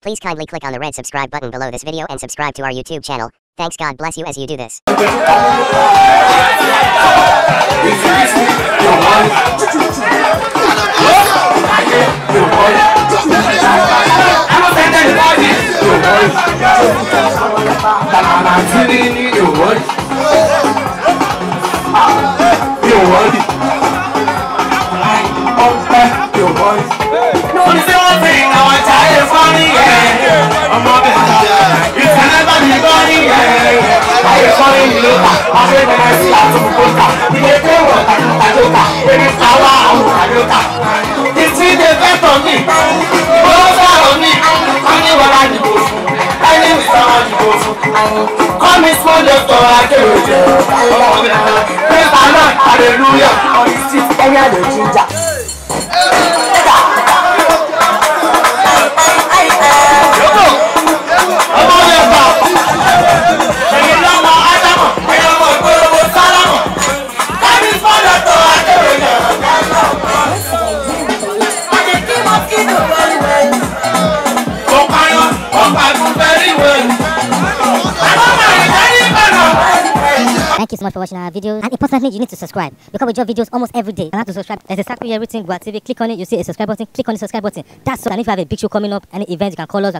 Please kindly click on the red subscribe button below this video and subscribe to our YouTube channel. Thanks. God bless you as you do this. Hallelujah. On the street, area the ginger. Thank you so much for watching our videos, and importantly, you need to subscribe because we drop videos almost every day. And how to subscribe? There's a circle here written Gua TV. Click on it, you see a subscribe button. Click on the subscribe button. That's all. And if you have a big show coming up, any event, you can call us.